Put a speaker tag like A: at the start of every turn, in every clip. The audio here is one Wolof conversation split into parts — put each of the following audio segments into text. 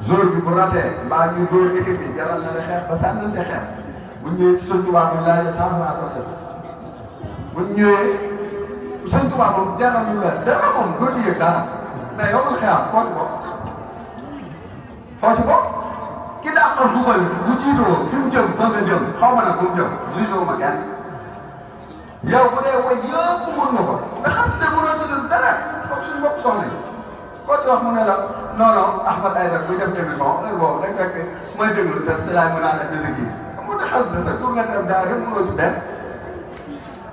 A: jour bi bu ratee mbaa ñu dóor équipe bi jaral na la xeex ba sànnante xeex bu ñëwee ci Sëñ Tuubaa bu laajee 100 francs doo def bu ñëwee Sëñ Tuubaa moom jaral lu la dara moom doo ci yëg dara mais yow man xeexam foo ci bokk ki daa ko fubal bu jiitoo fi mu jëm fa nga jëm xaw ma nag fu mu jëm jiitoo ma kenn yow bu dee woy yëpp mun nga ko nga xas ne mënoo ci def dara comme suñu mbokk soxna yi koo ci wax mu ne la non non Ahmed Aïdara buy def émission heure boobu day fekk mooy déglu te si laay mën a la musique yi xam nga xas na sa tur nga def daal rek mënoo ci benn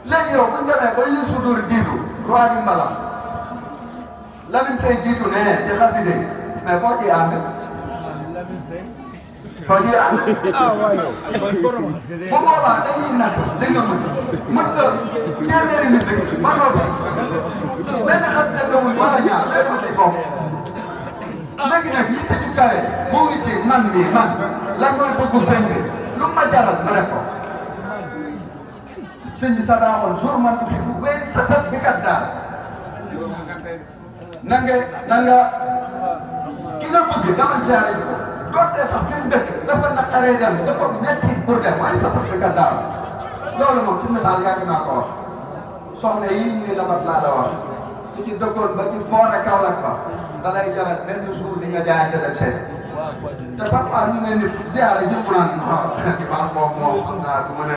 A: léegi yow buñ demee ba Youssou Ndour jiitu roi du mbalam Lamine Seye jiitu ne ci xaside yi mais foo ciy ànd foo ciy ànd bu boobaa dañuy natt li nga mën nga téeméeri musique ba noppi benn xas dëggawul wala ñaar day foo ciy foofu léegi nag li tëju kawe moo ngi si man lan mooy bëggul sëñ bi lu ma jaral ma def ko sëñ bi sax daa xool jour man du fi bu wéy sa tat bi kat daal na nga ki nga bëgg damal ziare ji ko doonte sax fi mu dëkk dafa naqaree dem dafa metti pour dem waaye sa tat bi kat daal loolu moom ci misaal yàgg naa ko wax soxna yii ñuy labat laa la wax ku ci dëkkoon ba ci foore Kaolack ba da lay jaral benn jour di nga jaayante dem seen te parfois ñu ne nit ziare ji mu naan dimanche boobu moom xam naa du mën a